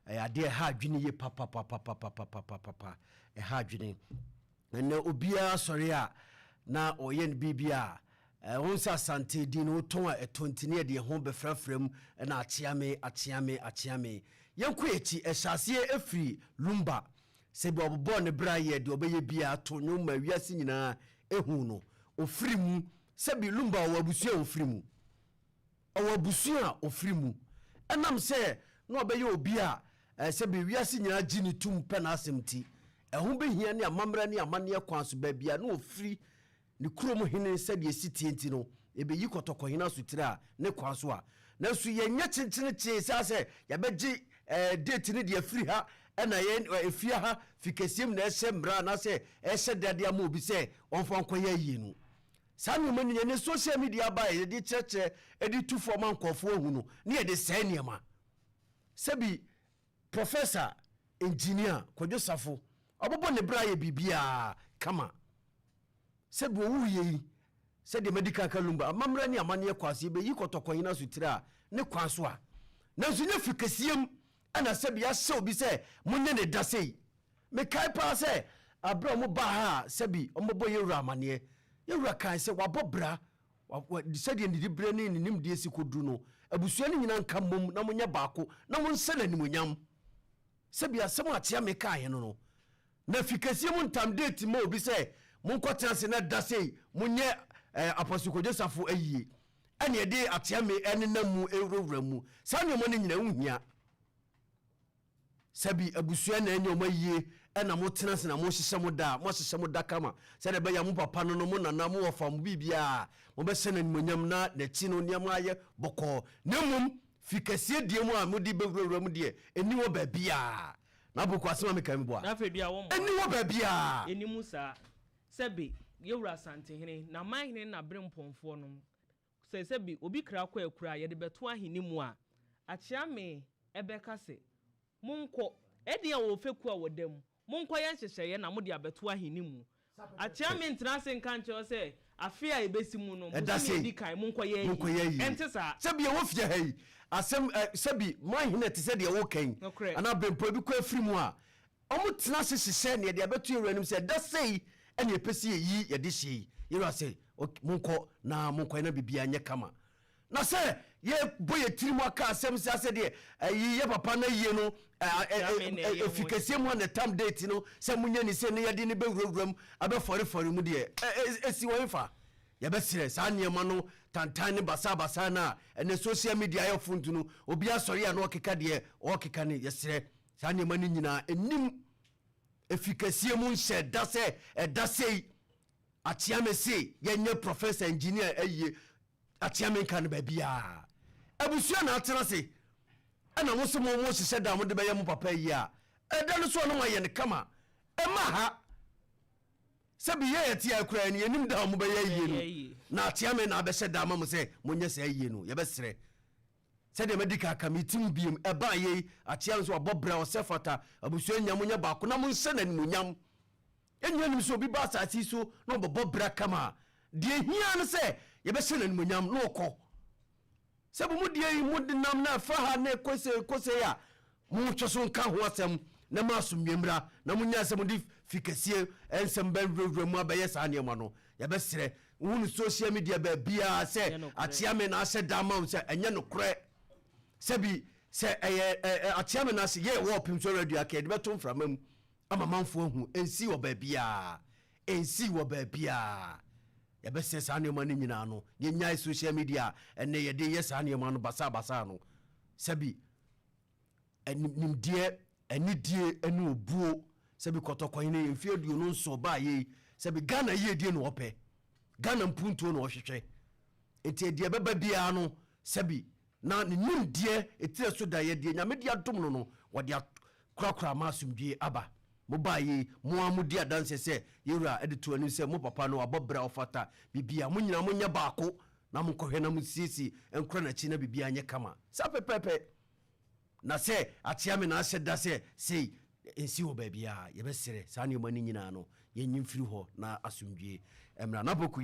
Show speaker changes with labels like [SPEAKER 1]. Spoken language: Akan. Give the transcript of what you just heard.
[SPEAKER 1] Ɛyɛ adeɛ ɛha adwene yie papapapapapapapa. Ɛha adwene. Ɛnɛ obiara sɔre a na ɔyɛ no biribi a ɛho sɛ Asante din no wotɔn a ɛtɔ, nti ne yɛde ɛho bɛfrafra mu ɛna Akyeame, Akyeame, Akyeame. Yɛnkɔ akyi, ɛhyɛ aseɛ ɛfiri Lumba, sɛbi ɔbobɔɔ ne bra yɛ deɛ ɔbɛyɛ biara to nnwom ma wiase nyinaa ɛhu no. Ɔfiri mu, sɛbi Lumba ɔwɔ abusua a ɔfiri mu, ɔwɔ abusua a ɔfiri mu, ɛnam sɛ na ɔbɛyɛ obi a sɛbi wiase nyinaa gye ne tum pɛ n'asɛm ti, ɛho bɛhia ne amammerɛ ne amanneɛ kwan so baabi a na ɔfiri ne kurom hene sɛdeɛ si tie nti no, ɛbɛyi Kɔtɔkɔhene asotire a ne kwan so a, nanso yɛnyɛ kyenkyenekyee saa sɛ yɛbɛgye date no deɛ afiri ha, ɛna yɛn efie ha fi kɛseɛ mu na ɛhyɛ mmara anaasɛ ɛhyɛ dade ama obi sɛ ɔmfa nkɔyɛ ayie no. Saa nneɛma no yɛne social media aba a yɛde kyerɛkyerɛ, ɛde tu fam ma nkɔɔfoɔ ahu no, ne yɛde sɛe nneɛma. Sɛbi Professor Engineer Kwadwo Safo ɔbɛbɔ ne bra yɛ biribiaa kama. Sɛbi ɔwu yɛ yi, sɛdeɛ madi kan ka, Lumba amammerɛ ne amanneɛ kɔ ase, yɛbɛyi Kɔtɔkɔhene asotire a ne kwan so a, nanso nyɛ fi kɛseɛ ɛna sɛbi ahyɛ obi sɛ monyɛ ne da sei. Mekae paa sɛ aberɛ a ɔmo baa ha a, sɛbi ɔmobɔ yɛwura amanneɛ, yɛwura kae sɛ wabɔ bra sɛdeɛ ne diberɛ ne ne nimdeɛ si kɔduru no, abusua no nyinaa nka mmom na monyɛ baako na monsɛ no animonyam. Sɛbi asɛm a akyea me kaeɛ no, na fi kɛseɛ mu ntam date ma obi sɛ monkɔtena ase na da sei monyɛ Apostle Kwadwo Safo ayie, ɛne ɛde akyea me ɛnenam mu ɛwurawura mu. Saa nneɛma no nyina wohia. Sɛbi abusua na ɛnyɛ ɔma yie, ɛna motena ase na mohyehyɛ mo da a moahyehyɛ mo da kama sɛdeɛ ɛbɛyɛ mo papa no, mo nana, mo wɔfa mo biribiaa mobɛhyɛ no animonyam na n'akyi no nneɛma ayɛ bɔkɔɔ. Na mmom fi kɛseɛ die mu a mode bɛwurawura mu deɛ, ɛni hɔ baabiaa. Na aboko asɛm a meka mi boa.
[SPEAKER 2] Na afei dua wɔn
[SPEAKER 1] ɛni hɔ baabiaa.
[SPEAKER 2] Anim saa, sɛbe yɛwura Asantehene na manhene na bere mpɔnfoɔ no sɛ sɛbe obi kra kɔ akura a yɛde bɛto ahene mu a, Akyeame ɛbɛka sɛ monkɔ ɛdeɛ a wɔwɔ fekuo a wɔda mu, monkɔ yɛ nhyehyɛeɛ na mode abɛto ahene mu. Akyeame ntena ase nka nkyerɛ sɛ afe a ɛbɛsi mu no
[SPEAKER 1] ɛda
[SPEAKER 2] bosome
[SPEAKER 1] sei
[SPEAKER 2] edi kan monkɔ yɛ
[SPEAKER 1] monkɔyɛ
[SPEAKER 2] ayi.
[SPEAKER 1] Yie.
[SPEAKER 2] Ɛnte saa.
[SPEAKER 1] Sɛbi ɛwɔ fie ha yi asɛm sɛbi manhene te sɛ deɛ wɔka yi
[SPEAKER 2] Nokorɛ.
[SPEAKER 1] anaa bɛmpo bi kɔ afiri mu a, ɔmo tena ase hyehyɛ neɛ de abɛto yɛwura anim sɛ ɛda sei ɛne ɛpɛ sɛ yɛyi yɛde hyɛ yi. Yɛwura sɛ ok, monkɔ na monkɔ na biribiara nyɛ kama. Na sɛ yɛbɔ yɛ tiri mu aka asɛm sɛ asɛ deɛ ɛyi yɛ papa no yie no
[SPEAKER 2] Kyame na ɛyɛ
[SPEAKER 1] ɛfi
[SPEAKER 2] ho.
[SPEAKER 1] Kɛseɛ mu a na tam date no sɛ monyɛ ne sɛ ne yɛde ne bɛwurawura mu abɛfɔrefɔre mu deɛ, ɛsi wɔn fa. Yɛbɛserɛ saa nneɛma no tantan ne basabasa no a ɛnɛ social media ayɛ fontu no, obi asɔre a na ɔkeka deɛ ɔkeka no. Yɛserɛ saa nneɛma no nyinaa ɛnim ɛfi kɛseɛ mu nhyɛ da sɛ ɛda sei Akyeame se yɛnyɛ Professor Engineer ayie. Akyeame nka no baabiaa. Abusua na atena se ɛna mo se mo hyehyɛ da a mode bɛyɛ mo papa yie a, ɛda no so a no moayɛ no kama. Ɛma ha sɛbi yɛ yɛte a koraa ni yɛnim da a mobɛyɛ ayie no, na Akyeame na abɛhyɛ da ama mo sɛ monyɛ saa ayie no. Yɛbɛserɛ sɛdeɛ madi ka aka meti mu biem, ɛbaa yei Akyeame sɛ wabɔ bra ɔsɛ fata, abusua nya monyɛ baako na monhyɛ no animonyam. Ɛnyɛ nim sɛ obi ba asase yi so na ɔbɛbɔ bra kama a, deɛ hia no sɛ yɛbɛhyɛ no animonyam na ɔkɔ. Sɛ mo mu deɛ yi mo de nam na ɛfa ha na ɛkɔ sei kɔ sei a, montwe so nka ho asɛm na ma asomdwe mmra, na monyaa sɛ mode fi kɛseɛ nsɛm bɛwurawura mu abɛyɛ saa nneɛma no. Yɛbɛserɛ wohunu social media baabiaa sɛ Akyeame na ahyɛ da ama wo sɛ ɛnyɛ nokorɛ. Sɛbi sɛ ɛyɛ Akyeame no ase yɛ wɔ ɔpem so radio aka yɛde bɛto mframa mu ama manfoɔ ahu. Ɛnsii wɔ baabiaa, ɛnsii wɔ baabiaa. Yɛbɛsɛ saa nneɛma no nyinaa no, yɛnyae social media a ɛnɛ yɛde yɛ saa nneɛma no basabasa no. Sɛbi nimdeɛ, anidie ne obuo. Sɛbi Kɔtɔkɔhene mfeɛ 27 baa yei, sɛbi Ghana yiedie na ɔpɛ, Ghana mpuntuo na ɔhwehwɛ, nti ɛdeɛ ɛbɛba biara no, sɛbi na ne nimdeɛ ɛtire so da yɛ deɛ Nyame de adom no, wɔde akorakora ma asomdwie aba. Mobaa yi, mo a modi adanseɛ sɛ yɛwura de to anim sɛ mo papa no wabɔ berɛ a ɔfata bibia, mo nyinaa monyɛ baako na monkɔhwɛ na monsiesie nkora n'akyi na biribiaa nyɛ kama saa pɛpɛɛpɛ. Na sɛ Akyeame na ahyɛ da sɛ sei, ɛnsi wɔ baabiaa. Yɛbɛserɛ saa nneɛma no nyinaa no, yɛnyi mfiri hɔ na asomdwie mmra. Na bɔku.